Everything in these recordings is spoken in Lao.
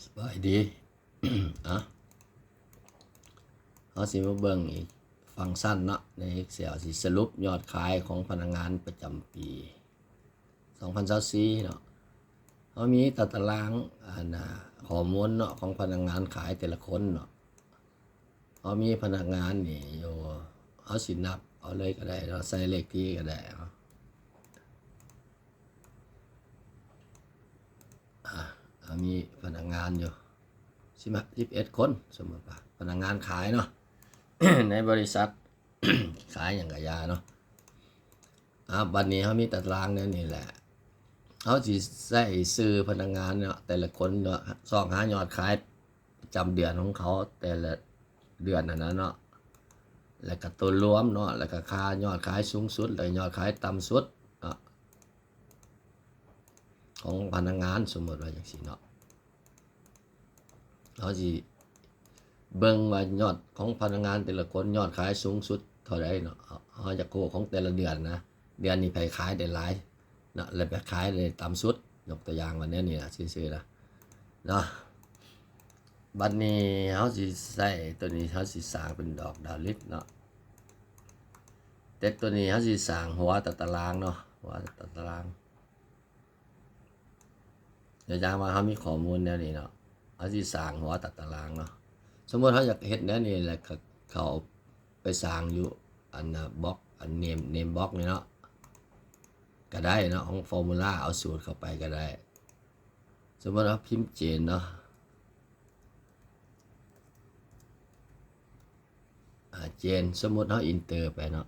ສະບາຍດີ ອ່ະ ເຮົາຊິມາເບິ່ງອີກຟັງຊັນເນາະ ໃນ Excel ຊິສະຫຼຸບຍອດຂາຍຂອງພະນັກງານປະຈຳປີສອງພັນຊາວສີ່ເນາະ. ເຮົາມີຕາຕະລາງ ອັນນ່າ ຂໍ້ມູນເນາະ ຂອງພະນັກງານຂາຍແຕ່ລະຄົນເນາະ. ເຮົາມີພະນັກງານນີ້ຢູ່ ເຮົາຊິນັບເອົາເລີຍກໍໄດ້ເນາະ ໃສ່ເລກທີກໍໄດ້ເນາະ. ອ່າ ເຮົາມີພະນັກງານຢູ່ສິບ ສິບເອັດຄົນ ສົມມຸດວ່າພະນັກງານຂາຍເນາະ ໃນບໍລິສັດ ຂາຍຫຍັງກະຢ່າເນາະ. ອ່າ ບັດນີ້ເຮົາມີຕາຕະລາງແນວນີ້ແຫຼະ ເຮົາຊິໃສ່ຊື່ພະນັກງານເນາະ ແຕ່ລະຄົນເນາະ ຊອກຫາຍອດຂາຍ ປະຈຳເດືອນຂອງເຂົາແຕ່ລະເດືອນຫັ້ນນະເນາະ ແລ້ວກະໂຕລວມເນາະ ແລ້ວກະຄ່າຍອດຂາຍສູງສຸດ ແລ້ວຍອດຂາຍຕ່ຳສຸດເນາະ ຂອງພະນັກງານ ສົມມຸດວ່າຈັ່ງຊີ້ເນາະ. ເຮົາຊິເບິ່ງວ່າຍອດຂອງພະນັກງານແຕ່ລະຄົນ ຍອດຂາຍສູງສຸດເທົ່າໃດເນາະ ເຮົາຢາກຮູ້ຂອງແຕ່ລະເດືອນນະ ເດືອນນີ້ໃຜຂາຍໄດ້ຫຼາຍເນາະ ແລ້ວໃຜຂາຍໄດ້ຕ່ຳສຸດ ຍົກຕົວຢ່າງວ່າແນວນີ້ນະ ຊື່ໆນະ ເນາະ. ບັດນີ້ເຮົາຊິໃຊ້ໂຕນີ້ ເຮົາຊິສ້າງເປັນດອກດາວລິດເນາະ ແຕ່ໂຕນີ້ເຮົາຊິສ້າງຫົວຕາຕະລາງເນາະ ຫົວຕາຕະລາງ. ຕົວຢ່າງວ່າເຮົາມີຂໍ້ມູນແນວນີ້ເນາະ ເຮົາຊິສ້າງຫົວຕາຕະລາງເນາະ. ສົມມຸດເຮົາຢາກເຮັດແນວນີ້ ແລ້ວກະເຂົ້າໄປສ້າງຢູ່ອັນນ່າ ບລັອກ ອັນ name name box ນີ້ເນາະ ກະໄດ້ເນາະ ຂອງຟໍມູລາ ເອົາສູດເຂົ້າໄປກະໄດ້. ສົມມຸດເຮົາພິມ Jane ເນາະ ອ່າ Jane ສົມມຸດເຮົາ enter ໄປເນາະ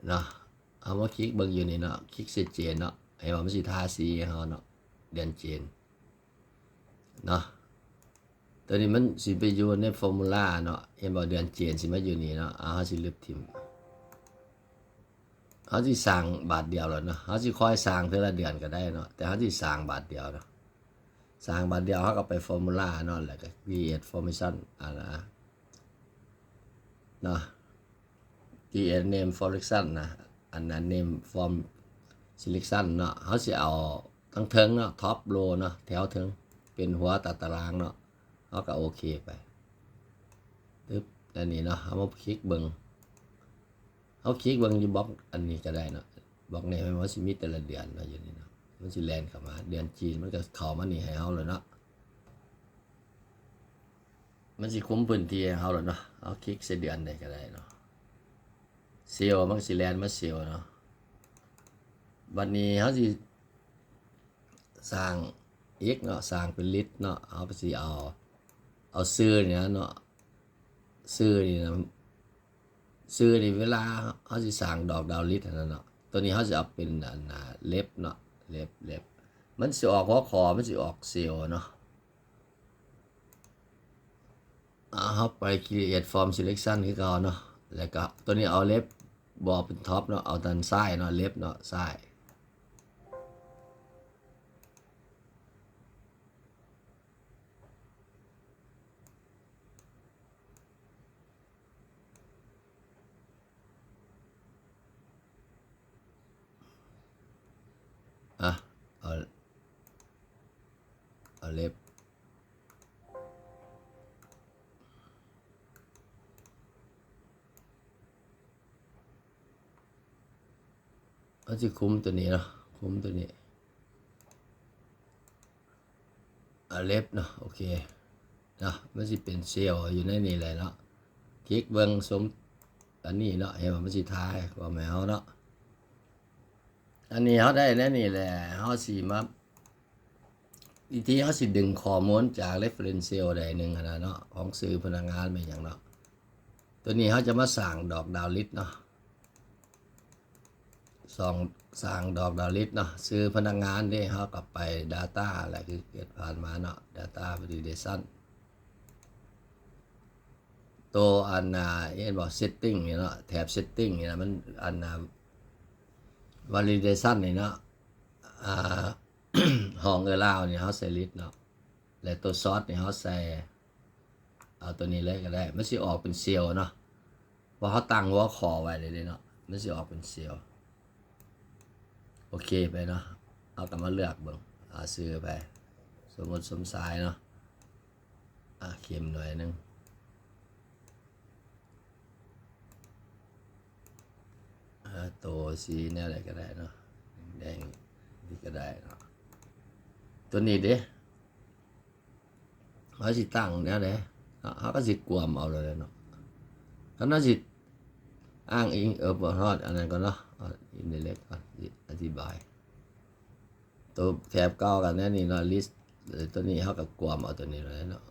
ເນາະ ເຮົາມາຄລິກເບິ່ງຢູ່ນີ້ເນາະ ຄລິກໃສ່ Jane ເນາະ ເຫັນບໍ່ ມັນຊິທາສີໃຫ້ເຮົາເນາະ ເດືອນ Jane ເນາະ. ໂຕນີ້ມັນຊິໄປຢູ່ໃນຟໍມູລາເນາະ ເຫັນບໍ່ ເດືອນ Jane ຊິມາຢູ່ນີ້ເນາະ. ເອົາ ເຮົາຊິລຶບຖິ້ມ ເຮົາຊິສ້າງບາດດຽວໂລດເນາະ ເຮົາຊິຄ່ອຍສ້າງເທື່ອລະເດືອນກະໄດ້ເນາະ ແຕ່ເຮົາຊິສ້າງບາດດຽວເນາະ. ສ້າງບາດດຽວ ເຮົາກະໄປຟໍມູລາເນາະ ແລ້ວກະ create formation ອັນນະ ເນາະ create name formation ນະ ອັນນະ name form selection ເນາະ ເຮົາຊິເອົາທັງເທິງເນາະ top row ເນາະ ແຖວເທິງ ເປັນຫົວຕາຕະລາງເນາະ ເຮົາກະໂອເຄໄປ ຕຶບ ອັນນີ້ເນາະ ເຮົາມາຄລິກເບິ່ງ ເຮົາຄລິກເບິ່ງຢູ່ບລັອກອັນນີ້ກະໄດ້ເນາະ ບລັອກນີ້ມັນຊິມີແຕ່ລະເດືອນເນາະ ຢູ່ນີ້ເນາະ ມັນຊິແລ່ນເຂົ້າມາ ເດືອນຈີນມັນກະເຂົ້າມານີ້ໃຫ້ເຮົາແລ້ວເນາະ ມັນຊິຄຸມພື້ນທີ່ໃຫ້ເຮົາແລ້ວເນາະ. ເຮົາຄລິກໃສ່ເດືອນໃດກະໄດ້ເນາະ ເຊວມັນກະຊິແລ່ນມາເຊວເນາະ. ບັດນີ້ເຮົາຊິສ້າງອີກເນາະ ສ້າງເປັນລິດເນາະ ເຮົາກະຊິເອົາ ເອົາຊື່ນີ້ນະເນາະ ຊື່ນີ້ນະ ຊື່ນີ້ເວລາເຮົາຊິສ້າງດອກດາວລິດຫັ້ນນະເນາະ ໂຕນີ້ເຮົາຊິເອົາເປັນອັນນະ left ເນາະ left left ມັນຊິອອກຫົວຂໍ້ ມັນຊິອອກເຊວເນາະ. ເຮົາໄປ create form selection ຄືເກົ່າເນາະ ແລ້ວກະໂຕນີ້ເອົາ left ບໍ່ເປັນ top ເນາະ ເອົາດ້ານຊ້າຍເນາະ left ເນາະ ຊ້າຍ. ອ່ະ ເອົາ ເອົາ left ເຮົາຊິຄຸມໂຕນີ້ເນາະ ຄຸມໂຕນີ້ ອ່າ left ເນາະ ໂອເຄເນາະ ມັນຊິເປັນເຊວຢູ່ໃນນີ້ແຫຼະເນາະ. ຄລິກເບິ່ງສົມ ອັນນີ້ເນາະ ເຫັນບໍ່ ມັນຊິຖ່າຍຄວາມໃຫ້ເຮົາເນາະ. ອັນນີ້ເຮົາໄດ້ແນວນີ້ແຫຼະ ເຮົາຊິມາ ວິທີເຮົາຊິດຶງຂໍ້ມູນຈາກ reference cell ໃດໜຶ່ງຫັ້ນນະເນາະ ຂອງຊື່ພະນັກງານແມ່ນຫຍັງເນາະ. ໂຕນີ້ເຮົາຈະມາສ້າງດອກດາວລິດເນາະ ສ້າງ ສ້າງດອກດາວລິດເນາະ ຊື່ພະນັກງານເດ້ ເຮົາກະໄປ data ແຫຼະ ຄືເຮັດຜ່ານມາເນາະ data validation ໂຕອັນນ່າ ເຫັນບໍ່ setting ນີ້ເນາະ ແຖບ setting ນີ້ນະ ມັນອັນນ່າ validation ນີ້ເນາະ ອ່າ ຫ້ອງ allow ນີ້ເຮົາໃສ່ list ເນາະ ແລະ ໂຕ sort ນີ້ເຮົາໃສ່ ເອົາໂຕນີ້ເລີຍກະໄດ້ ມັນຊິອອກເປັນ cell ເນາະ ເພາະເຮົາຕັ້ງຫົວຂໍ້ໄວ້ແລ້ວເດ້ເນາະ ມັນຊິອອກເປັນ cell. ໂອເຄໄປເນາະ ເຮົາກະມາເລືອກເບິ່ງ ເອົາຊື່ໄປ ສົມມຸດສົມຊາຍເນາະ ອາ ເຂັ້ມໜ້ອຍໜຶ່ງ ອາ ໂຕສີແນວໃດກໍໄດ້ເນາະ ແດງນີ້ກໍໄດ້ເນາະ ຕົວນີ້ເດ້ ເຮົາຊິຕັ້ງແນວໃດເນາະ ເຮົາກໍຊິກວມເອົາໂລດເນາະ ຄັນເຮົາຊິອ້າງອີງ ເອີ ບໍ່ຮອດອັນນັ້ນກ່ອນເນາະ indirect ກ່ອນ ອະທິບາຍ ໂຕແຖບເກົ່າກັນແນວນີ້ເນາະ list ຕົວນີ້ເຮົາກໍກວມເອົາຕົວນີ້ເລີຍເນາະ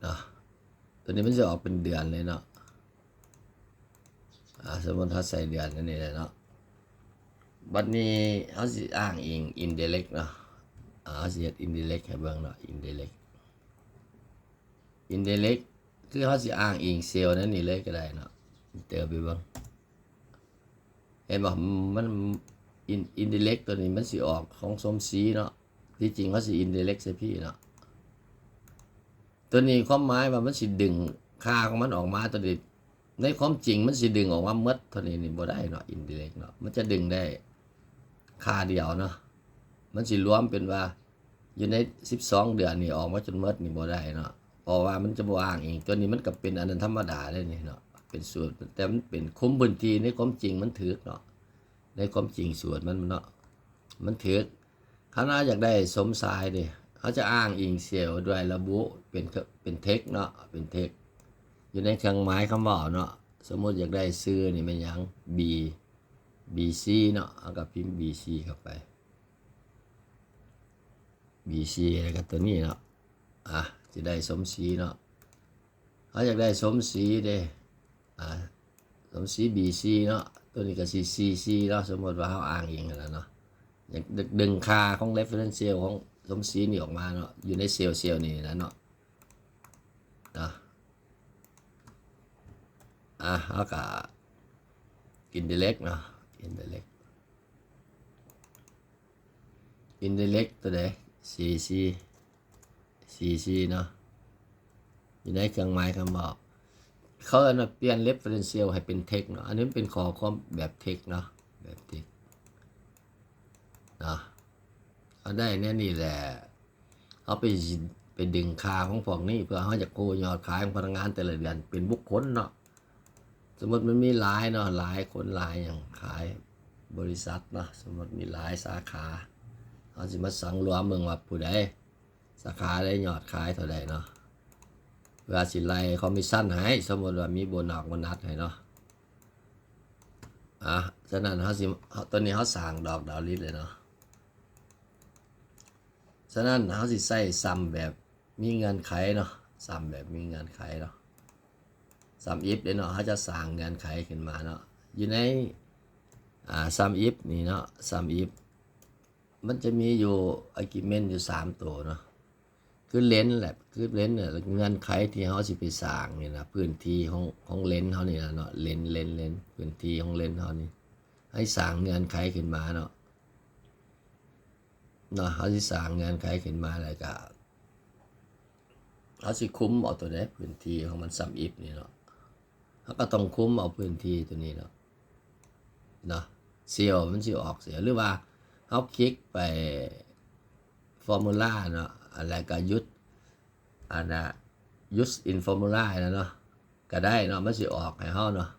ເນາະ ຕົວນີ້ມັນຊິອອກເປັນເດືອນເລີຍເນາະ ອາ ສົມມຸດເຮົາໃສ່ເດືອນອັນນີ້ແຫຼະເນາະ ບັດນີ້ເຮົາຊິອ້າງອີງ indirect ເນາະ ອາ ເຮົາຊິເຮັດ indirect ໃຫ້ເບິ່ງເນາະ indirect indirect ຄືເຮົາຊິອ້າງອີງເຊວນັ້ນນີ້ເລີຍກໍໄດ້ເນາະ enter ໄປເບິ່ງ ເຫັນບໍ່ ມັນ in- indirect ຕົວນີ້ມັນຊິອອກຂອງສົມສີເນາະ ທີ່ຈິງເຮົາຊິ indirect ໃສ່ພີ້ເນາະ ຕົວນີ້ຄວາມໝາຍວ່າມັນຊິດຶງຄ່າຂອງມັນອອກມາ ຕົວນີ້ໃນຄວາມຈິງມັນຊິດຶງອອກມາໝົດເທົ່ານີ້ນີ້ບໍ່ໄດ້ເນາະ indirect ເນາະ ມັນຈະດຶງໄດ້ຄ່າດຽວເນາະ ມັນຊິລວມເປັນວ່າ ຢູ່ໃນສິບສອງເດືອນນີ້ອອກມາຈົນໝົດນີ້ບໍ່ໄດ້ເນາະ ເພາະວ່າມັນຈະບໍ່ອ້າງອີງ ຕົວນີ້ມັນກໍເປັນອັນນັ້ນທຳມະດາເດ້ນີ້ເນາະ ເປັນສູດ ແຕ່ມັນເປັນຄຸມພື້ນທີ່ ໃນຄວາມຈິງມັນຖືກເນາະ ໃນຄວາມຈິງສູດມັນເນາະ ມັນຖືກ ຄັນເຮົາຢາກໄດ້ສົມຊາຍເດ້ ເຮົາຈະອ້າງອີງເຊວດ້ວຍລະບຸເປັນ ເປັນ text ເນາະ ເປັນ text ຢູ່ໃນເຄື່ອງໝາຍຄຳເວົ້າເນາະ ສົມມຸດຢາກໄດ້ຊື່ນີ້ແມ່ນຫຍັງ B B C ເນາະ ເຮົາກໍພິມ B C ເຂົ້າໄປ B C ແລ້ວກໍຕົວນີ້ເນາະ ອາ ຊິໄດ້ສົມສີເນາະ ເຮົາຢາກໄດ້ສົມສີເດ້ ອາ ສົມສີ B C ເນາະ ຕົວນີ້ກໍຊິ C C ເນາະ ສົມມຸດວ່າເຮົາອ້າງອີງຫັ້ນນະເນາະ ຢາກດຶງຄ່າຂອງ reference cell ຂອງສົມສີນີ້ອອກມາເນາະ ຢູ່ໃນເຊວເຊວນີ້ນະເນາະ ເນາະ ອາ ເຮົາກໍ indirect ເນາະ indirect indirect ຕົວໃດ C C C C ເນາະ ຢູ່ໃນເຄື່ອງໝາຍຄຳເວົ້າ ເຂົາເອີ້ນວ່າປ່ຽນ reference cell ໃຫ້ເປັນ text ເນາະ ອັນນີ້ມັນເປັນຂໍ້ຄວາມແບບ text ເນາະ ແບບ text ເນາະ ເຮົາໄດ້ແນວນີ້ແຫຼະ ເຮົາໄປ ໄປດຶງຄ່າຂອງພວກນີ້ ເພື່ອເຮົາຢາກຮູ້ຍອດຂາຍຂອງພະນັກງານແຕ່ລະເດືອນ ເປັນບຸກຄົນເນາະ ສົມມຸດມັນມີຫຼາຍເນາະ ຫຼາຍຄົນຫຼາຍຫຍັງຂາຍ ບໍລິສັດເນາະ ສົມມຸດມີຫຼາຍສາຂາ ເຮົາຊິມາສັງລວມເບິ່ງວ່າຜູ້ໃດ ສາຂາໃດຍອດຂາຍເທົ່າໃດເນາະ ເພື່ອຊິໄລ່ຄອມມິດຊັນໃຫ້ ສົມມຸດວ່າມີໂບນອກໂບນັດໃຫ້ເນາະ ອາ ສະນັ້ນເຮົາຊິ ຕົວນີ້ເຮົາສ້າງດອກດາວລິດເລີຍເນາະ ສະນັ້ນເຮົາຊິໃຊ້ sum ແບບມີເງື່ອນໄຂເນາະ sum ແບບມີເງື່ອນໄຂເນາະ sum if ເດ້ເນາະ ເຮົາຈະສ້າງເງື່ອນໄຂຂຶ້ນມາເນາະ ຢູ່ໃນ ອາ sum if ນີ້ເນາະ sum if ມັນຈະມີຢູ່ argument ຢູ່ສາມໂຕເນາະ ຄື length ແຫຼະ ຄື length ເນາະ ແລ້ວເງື່ອນໄຂທີ່ເຮົາຊິໄປສ້າງນີ້ນະ ພື້ນທີ່ຂອງ ຂອງ length ເຮົານີ້ນະເນາະ length length length ພື້ນທີ່ຂອງ length ເຮົານີ້ ໃຫ້ສ້າງເງື່ອນໄຂຂຶ້ນມາເນາະ ເນາະ ເຮົາຊິສ້າງເງື່ອນໄຂຂຶ້ນມາ ແລ້ວກະເຮົາຊິຄຸມເອົາຕົວໃດ ພື້ນທີ່ຂອງມັນ sum if ນີ້ເນາະ ເຮົາກໍຕ້ອງຄຸມເອົາພື້ນທີ່ຕົວນີ້ເນາະ ເນາະ cell ມັນຊິອອກ cell ຫຼືວ່າເຮົາຄລິກໄປ formula ເນາະ ແລ້ວກໍຢຸດ ອັນນ່າ use in formula ຫັ້ນນະເນາະ ກໍໄດ້ເນາະ ມັນຊິອອກໃຫ້ເຮົາເນາະ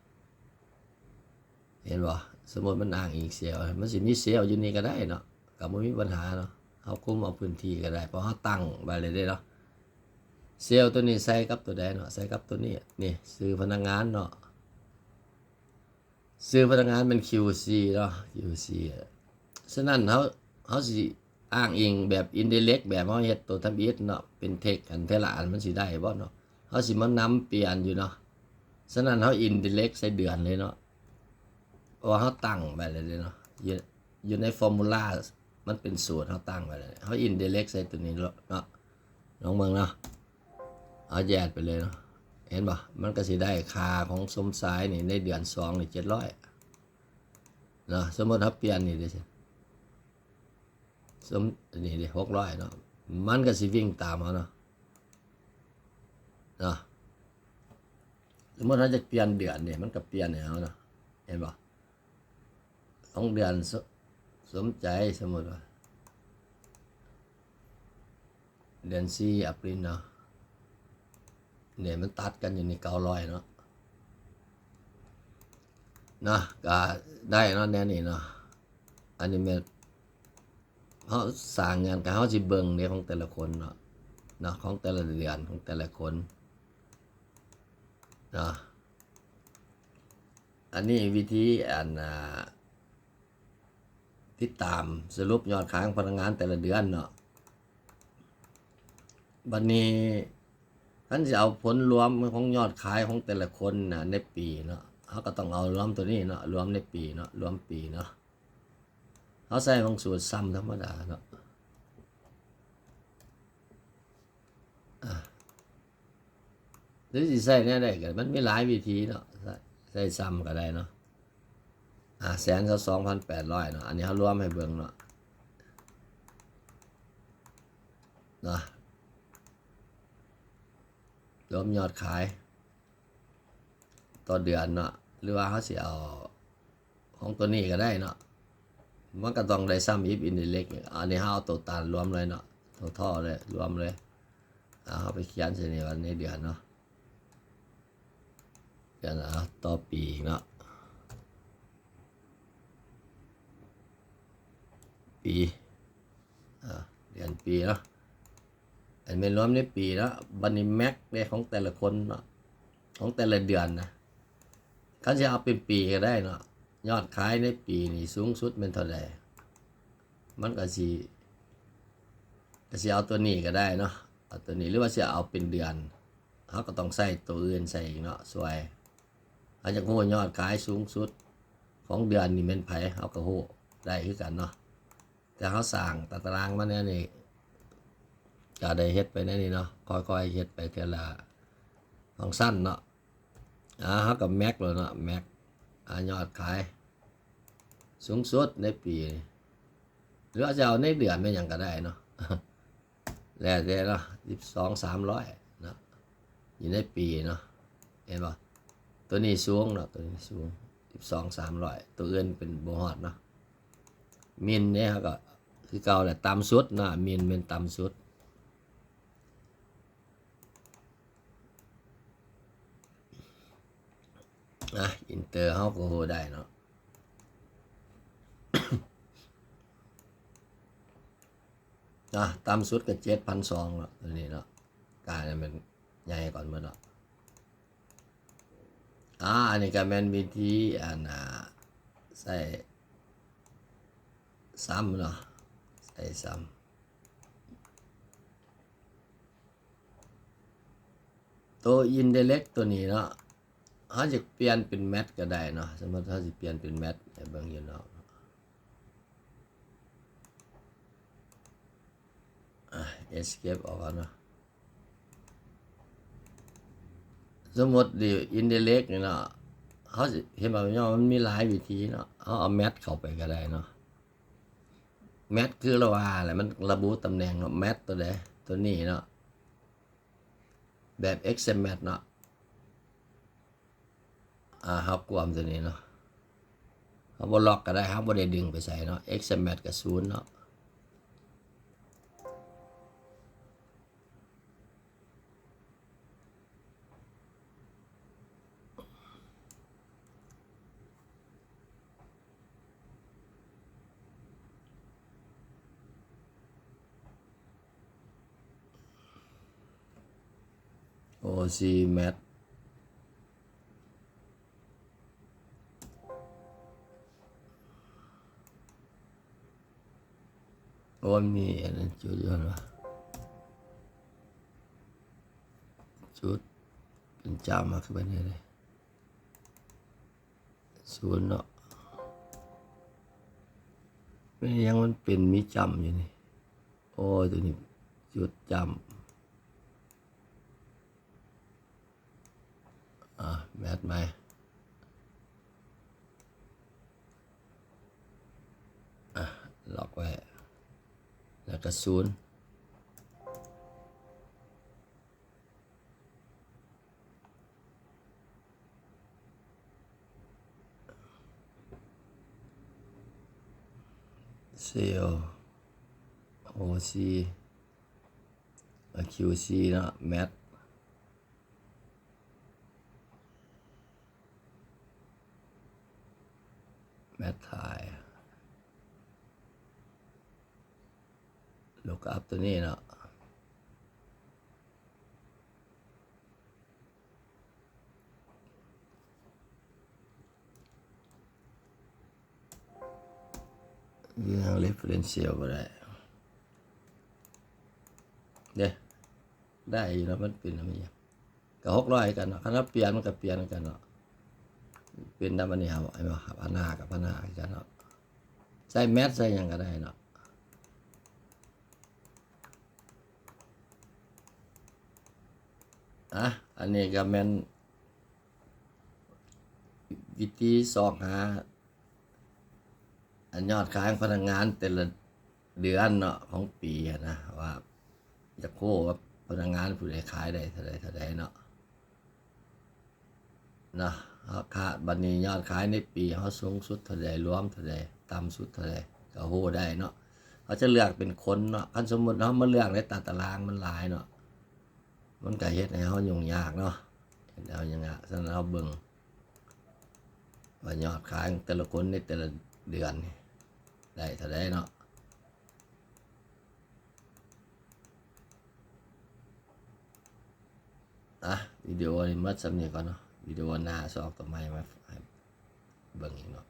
ເຫັນບໍ່ ສົມມຸດມັນອ້າງອີງ cell ມັນຊິມີ cell ຢູ່ນີ້ກໍໄດ້ເນາະ ກໍບໍ່ມີບັນຫາເນາະ ເຮົາຄຸມເອົາພື້ນທີ່ກໍໄດ້ ເພາະເຮົາຕັ້ງໄວ້ແລ້ວເດ້ເນາະ cell ຕົວນີ້ໃສ່ກັບຕົວໃດເນາະ ໃສ່ກັບຕົວນີ້ ນີ້ ຊື່ພະນັກງານເນາະ ຊື່ພະນັກງານແມ່ນ QC ເນາະ QC ສະນັ້ນເຮົາ ເຮົາຊິອ້າງອີງແບບ indirect ແບບເຮົາເຮັດໂຕທຳອິດເນາະ ເປັນ text ອັນແຕ່ລະອັນມັນຊິໄດ້ບໍ່ເນາະ ເຮົາຊິມານຳປ່ຽນຢູ່ເນາະ ສະນັ້ນເຮົາ indirect ໃສ່ເດືອນເລີຍເນາະ ເພາະວ່າເຮົາຕັ້ງໄວ້ແລ້ວເດ້ເນາະ ຢູ່ ຢູ່ໃນ formula ມັນເປັນສູດເຮົາຕັ້ງໄວ້ແລ້ວ ເຮົາ indirect ໃສ່ຕົວນີ້ເນາະ ລອງເບິ່ງເນາະ ເອົາແຍກໄປເລີຍເນາະ ເຫັນບໍ່ ມັນກໍຊິໄດ້ຄ່າຂອງສົມຊາຍນີ້ ໃນເດືອນສອງນີ້ເຈັດຮ້ອຍເນາະ ສົມມຸດເຮົາປ່ຽນນີ້ເດ້ ສົມ ອັນນີ້ເດ້ ຫົກຮ້ອຍເນາະ ມັນກໍຊິວິ່ງຕາມເຮົາເນາະ ເນາະ ສົມມຸດເຮົາຈະປ່ຽນເດືອນເດ້ ມັນກໍປ່ຽນໃຫ້ເຮົາເນາະ ເຫັນບໍ່ ຂອງເດືອນ ສົ- ສົມໃຈ ສົມມຸດວ່າ ເດືອນສີ່ ອາປຣິນເນາະ. ນີ້ມັນຕັດກັນຢູ່ນີ້ ເກົ້າຮ້ອຍເນາະ ເນາະ ກະໄດ້ເນາະ ແນວນີ້ເນາະ. ອັນນີ້ແມ່ນເຮົາສ້າງເງື່ອນໄຂ ເຮົາຊິເບິ່ງເດ້ ຂອງແຕ່ລະຄົນເນາະ ເນາະ ຂອງແຕ່ລະເດືອນ ຂອງແຕ່ລະຄົນເນາະ. ອັນນີ້ວິທີ ອັນ ອ່າ ຕິດຕາມສະຫຼຸບຍອດຂາຍຂອງພະນັກງານແຕ່ລະເດືອນເນາະ. ບັດນີ້ຄັນຊິເອົາຜົນລວມຂອງຍອດຂາຍຂອງແຕ່ລະຄົນນະ ໃນປີເນາະ ເຮົາກໍຕ້ອງເອົາລວມໂຕນີ້ເນາະ ລວມໃນປີເນາະ ລວມປີເນາະ. ເຮົາໃຊ້ຂອງສູດຊຳທຳມະດາເນາະ. ອາ ຫຼືຊິໃຊ້ແນວໃດກໍໄດ້ ມັນມີຫຼາຍວິທີເນາະ ໃຊ້ ໃຊ້ຊຳກໍໄດ້ເນາະ. ອາ ແສນຊາວສອງພັນແປດຮ້ອຍເນາະ ອັນນີ້ເຮົາລວມໃຫ້ເບິ່ງເນາະ ເນາະ ລວມຍອດຂາຍຕໍ່ເດືອນເນາະ ຫຼືວ່າເຮົາຊິເອົາຂອງໂຕນີ້ກໍໄດ້ເນາະ. ມັນກໍຕ້ອງໄດ້ຊຳ if indirect ນີ້ ອັນນີ້ເຮົາເອົາໂຕຕານລວມເລີຍເນາະ ໂຕທໍ້ເລີຍ ລວມເລີຍ. ອາ ເຮົາໄປຂຽນໃສ່ນີ້ວ່າໃນເດືອນເນາະ ເດືອນ ອາ ຕໍ່ປີເນາະ ປີ ອາ ເດືອນ ປີເນາະ. ອັນແມ່ນລວມໃນປີເນາະ. ບັດນີ້ແມັກເດ້ ຂອງແຕ່ລະຄົນເນາະ ຂອງແຕ່ລະເດືອນນະ ຄັນຊິເອົາເປັນປີກໍໄດ້ເນາະ. ຍອດຂາຍໃນປີນີ້ສູງສຸດແມ່ນເທົ່າໃດ? ມັນກໍຊິ ກໍຊິເອົາຕົວນີ້ກໍໄດ້ເນາະ ເອົາຕົວນີ້ ຫຼືວ່າຊິເອົາເປັນເດືອນ ເຮົາກໍຕ້ອງໃສ່ຕົວອື່ນໃສ່ອີກເນາະ ຊ່ວຍ. ເຮົາຢາກຮູ້ຍອດຂາຍສູງສຸດຂອງເດືອນນີ້ແມ່ນໃຜ ເຮົາກໍຮູ້ໄດ້ຄືກັນເນາະ. ແຕ່ເຮົາສ້າງຕາຕະລາງມາແນວນີ້ ກໍໄດ້ເຮັດໄປແນວນີ້ເນາະ ຄ່ອຍໆເຮັດໄປເທື່ອລະຟັງຊັນເນາະ. ອາ ເຮົາກໍແມັກໂລດເນາະ ແມັກ ອາ ຍອດຂາຍສູງສຸດໃນປີ ຫຼືວ່າຈະເອົາໃນເດືອນແມ່ນຫຍັງກໍໄດ້ເນາະ ແລ້ວແຕ່ເນາະ ສິບສອງ ສາມຮ້ອຍເນາະ ຢູ່ໃນປີເນາະ ເຫັນບໍ່? ຕົວນີ້ສູງເນາະ ຕົວນີ້ສູງ ສິບສອງ ສາມຮ້ອຍ ຕົວອື່ນເປັນບໍ່ຮອດເນາະ. ມິນເດ້ ເຮົາກໍຄືເກົ່າແຫຼະ ຕ່ຳສຸດເນາະ ມິນແມ່ນຕ່ຳສຸດ. ອາ ເອັນເຕີ ເຮົາກໍຮູ້ໄດ້ເນາະ. ອາ ຕ່ຳສຸດກໍເຈັດພັນສອງເນາະ ຕົວນີ້ເນາະ ກາຍແມ່ນໃຫຍ່ກ່ອນໝົດເນາະ. ອາ ອັນນີ້ກໍແມ່ນວິທີ ອັນ ອາ ໃສ່ຊຳເນາະ ໃສ່ຊຳ. ໂຕ indirect ໂຕນີ້ເນາະ ເຮົາຈະປ່ຽນເປັນແມັດກໍໄດ້ເນາະ. ສົມມຸດເຮົາຊິປ່ຽນເປັນແມັດໃຫ້ເບິ່ງຢູ່ນອກ ອາ escape ອອກກ່ອນເນາະ. ສົມມຸດນີ້ indirect ນີ້ເນາະ ເຮົາຊິເຫັນວ່າມັນມີຫຼາຍວິທີເນາະ ເຮົາເອົາແມັດເຂົ້າໄປກໍໄດ້ເນາະ. ແມັດຄືລາວາແຫຼະ ມັນລະບຸຕຳແໜ່ງເນາະ ແມັດຕົວໃດ ຕົວນີ້ເນາະ ແບບ Excel Math ເນາະ. ອາ ເຮົາກວມຕົວນີ້ເນາະ ເຮົາບໍ່ລັອກກໍໄດ້ ເຮົາບໍ່ໄດ້ດຶງໄປໃສເນາະ Excel Math ກໍສູນເນາະ. ໂອຊີ Math ໂອ້ ມັນມີອັນນັ້ນຈຸດຢູ່ຫັ້ນຫວາ ຈຸດເປັນຈ້ຳມາຄືແບບນີ້ເດ້ ສູນເນາະ. ແມ່ນຫຍັງມັນເປັນມີຈ້ຳຢູ່ນີ້? ໂອ້ຍ ຕົວນີ້ຈຸດຈ້ຳ. ອາ ແມັດໃໝ່ ອາ ລັອກໄວ້ ແລ້ວກໍສູນ. ເຊວ ໂອຊີ. ຄິວຊີເນາະ ແມັດ ແມັດຖ່າຍ ລຸກອັບຕົວນີ້ເນາະ ຢູ່ທາງເຣເຟີເຣັນຊຽວກໍໄດ້ເດ້ ໄດ້ຢູ່ເນາະ ມັນເປັນອັນນີ້ ກໍຫົກຮ້ອຍຄືກັນເນາະ ຄັນເຮົາປ່ຽນມັນກໍປ່ຽນຄືກັນເນາະ ເປັນນຳອັນນີ້ເຮົາ ເຫັນບໍ່ ພັນຫ້າກັບພັນຫ້າຄືກັນເນາະ ໃສ່ແມັດໃສ່ຫຍັງກໍໄດ້ເນາະ ອ່ະ ອັນນີ້ກໍແມ່ນວິທີຊອກຫາ ອັນຍອດຂາຍຂອງພະນັກງານແຕ່ລະເດືອນເນາະ ຂອງປີຫັ້ນນະ ວ່າຢາກຮູ້ວ່າພະນັກງານຜູ້ໃດຂາຍໄດ້ເທົ່າໃດເທົ່າໃດເນາະ ເນາະ ເຮົາຄາດ ບັດນີ້ຍອດຂາຍໃນປີເຮົາສູງສຸດເທົ່າໃດ ລວມເທົ່າໃດ ຕ່ຳສຸດເທົ່າໃດ ກໍຮູ້ໄດ້ເນາະ ເຮົາຈະເລືອກເປັນຄົນເນາະ ຄັນສົມມຸດເຮົາມາເລືອກໃນຕາຕະລາງມັນຫຼາຍເນາະ ມັນກໍເຮັດໃຫ້ເຮົາຫຍຸ້ງຍາກເນາະ ເຮັດໃຫ້ເຮົາຫຍຸ້ງຍາກ ສະນັ້ນເຮົາເບິ່ງວ່າຍອດຂາຍຂອງແຕ່ລະຄົນໃນແຕ່ລະເດືອນນີ້ໄດ້ເທົ່າໃດເນາະ ອ່ະ ວິດີໂອນີ້ໝົດສ່ຳນີ້ກ່ອນເນາະ ວິດີໂອໜ້າຊິອອກຕົວໃໝ່ມາໃຫ້ເບິ່ງອີກເນາະ